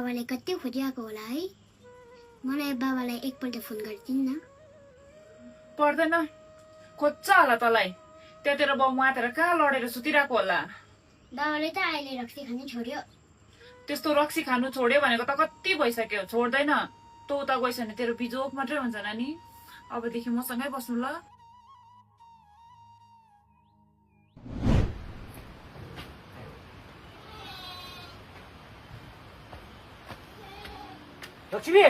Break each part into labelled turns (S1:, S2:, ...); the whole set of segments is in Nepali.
S1: बाबाले कति खोजिरहेको होला है। मलाई बाबालाई एकपल्ट फोन गरिदिनु न।
S2: पर्दैन, खोज्छ होला तँलाई। त्यतिर बाउ मातेर कहाँ लडेर सुतिरहेको होला।
S1: बाबाले त अहिले रक्सी खानै छोड्यो।
S2: त्यस्तो रक्सी खानु छोड्यो भनेको त कति भइसक्यो, छोड्दैन। तँ उता गइस भने तेरो बिजोक मात्रै हुन्छ नानी। अबदेखि मसँगै बस्नु ल।
S3: लक्ष्मी,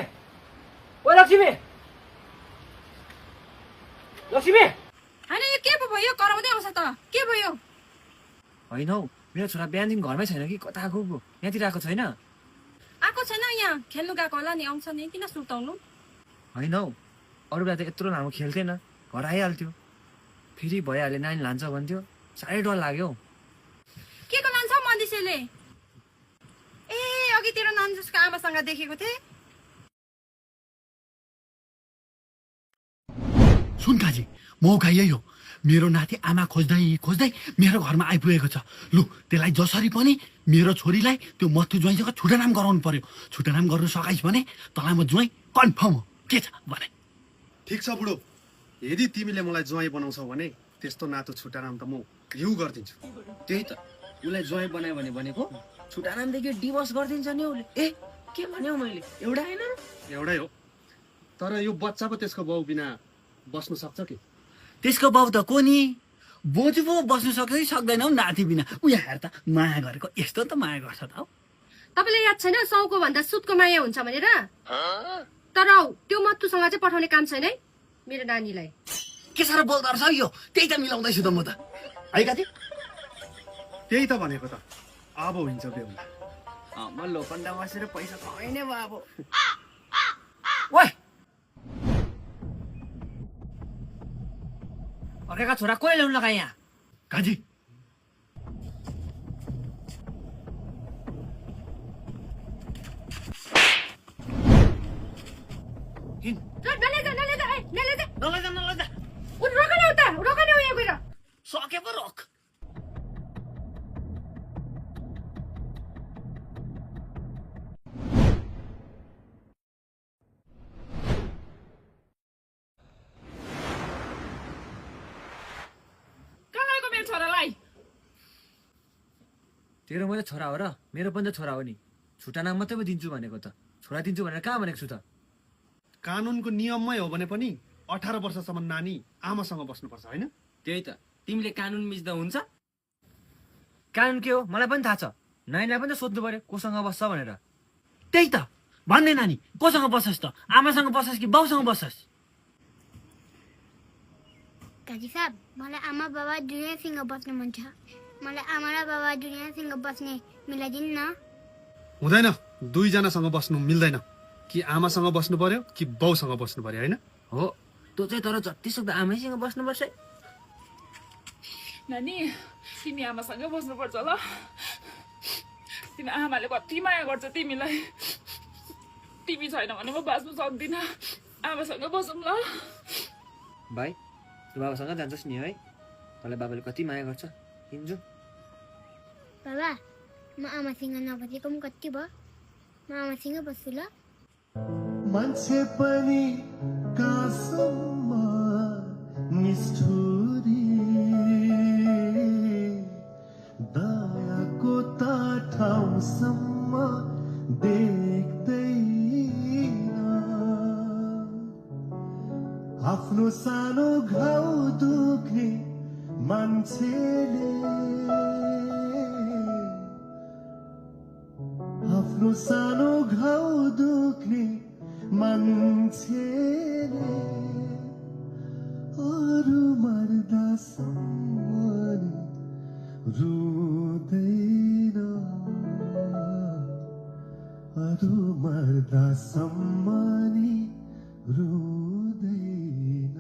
S3: ओ लक्ष्मी, लक्ष्मी।
S4: होइन यो के पो भयो? कराउँदै आउँछ त, के भयो?
S3: होइन हौ, मेरो छोरा बिहानदेखि घरमै छैन कि, कता गएको पो, यहाँतिर आएको छैन।
S4: आएको छैन, यहाँ खेल्नु गएको होला नि, आउँछ नि, किन सुर्ताउनु?
S3: होइन हौ, अरू बेला त यत्रो लामो खेल्थेन, घर आइहाल्थ्यो। फेरि भइहाल्यो, नानी लान्छ भन्थ्यो, साह्रै डर लाग्यो।
S4: के को लान्छ मन्दिसेले? ए अघि तेरो नान्जुसको आमासँग देखेको थिएँ।
S5: सुन काजी, मौका यही हो। मेरो नाति आमा खोज्दै खोज्दै मेरो घरमा आइपुगेको छ। लु, त्यसलाई जसरी पनि मेरो छोरीलाई त्यो मत्थु ज्वाइँसँग छुटानाम गराउनु पर्यो। छुटानाम गर्नु सकाइस् भने तँलाई म ज्वाइँ कन्फर्म हो। के छ भने?
S6: ठिक छ बुढो, यदि तिमीले मलाई ज्वाइँ बनाउँछौ भने त्यस्तो नातो छुटानाम त म हिउ गरिदिन्छु।
S3: त्यही त, उसलाई ज्वाइँ बनायो भने भनेको छुटानामदेखि डिभोर्स गरिदिन्छ नि उसले। ए के भन्यो मैले? एउटा होइन
S6: एउटै हो, तर यो बच्चा पो त्यसको बाउ बिना बस्नु सक्छ कि?
S5: त्यसको बाउ त को नि? बोजू पो बस्नु सक्छ कि सक्दैन हौ नाति बिना। उयो हेर त, माया गरेको यस्तो त माया गर्छ त हौ।
S4: तपाईँले याद छैन साउको भन्दा सुतको माया हुन्छ भनेर? तर त्यो मत्तुसँग चाहिँ पठाउने काम छैन है मेरो नानीलाई।
S5: के साह्रो बोल्दो रहेछ यो? त्यही त मिलाउँदैछु त म त। है काजी?
S6: त्यही त भनेको त, अब हुन्छ बेहुला।
S3: म लोखण्डा बसेर पैसा कमाइने भयो अब। ओइ, अर्काका छोरा कोही ल्याउनु लगा यहाँ।
S5: काजी,
S3: नलैजा
S5: सके पो रोक।
S2: कहाँ गएको मेरो छोरालाई?
S3: तेरो मात्रै छोरा हो र? मेरो पनि त छोरा हो नि। छुटानाम मात्रै पो दिन्छु भनेको त, छोरा दिन्छु भनेर कहाँ भनेको छु त?
S6: कानुनको नियममै हो भने पनि 18 वर्षसम्म नानी आमासँग बस्नुपर्छ, होइन?
S7: त्यही त, तिमीले कानुन मिच्दा हुन्छ?
S3: कानुन के हो मलाई पनि थाहा छ। नानीलाई पनि त सोध्नु पर्यो कोसँग बस्छ भनेर।
S5: त्यही त भन्ने नानी, कोसँग बस्छस् त? आमासँग बस्छस् कि बाउसँग बस्छस्?
S1: काजी साहब, मलाई आमा बाबा दुनियाँसँग बस्नु मन छ। मलाई आमा र बाबा दुनियाँसँग बस्ने मिलाइदिनु न।
S6: हुँदैन, दुईजनासँग बस्नु मिल्दैन। कि आमासँग बस्नु पर्यो कि बाउसँग बस्नु पर्यो, होइन?
S3: हो, तँ चाहिँ तर जति सक्दो आमैसँग बस्नुपर्छ है।
S2: नानी, तिमी आमासँगै बस्नुपर्छ ल। तिमी आमाले कति माया गर्छ तिमीलाई। तिमी छैन भने म बाँच्नु सक्दिनँ। आमासँगै बसौँ ल।
S3: भाइ, तँ बाबासँग जान्छस् नि है? तँलाई बाबाले कति माया गर्छ, हिँड्छु।
S1: बाबा, म आमासँग नबसेको पनि कति भयो। म आमासँगै बस्छु ल।
S8: मान्छे पनि कासम्म निष्ठुरी दयाको त ठाउँसम्म देख्दैन। आफ्नो सानो घाउ दुख्ने मान्छेले आफ्नो सानो घाउ दुख्ने मान्छेले अरू मर्दासम्म रुँदैन। अरू मर्दासम्म नि रुँदैन।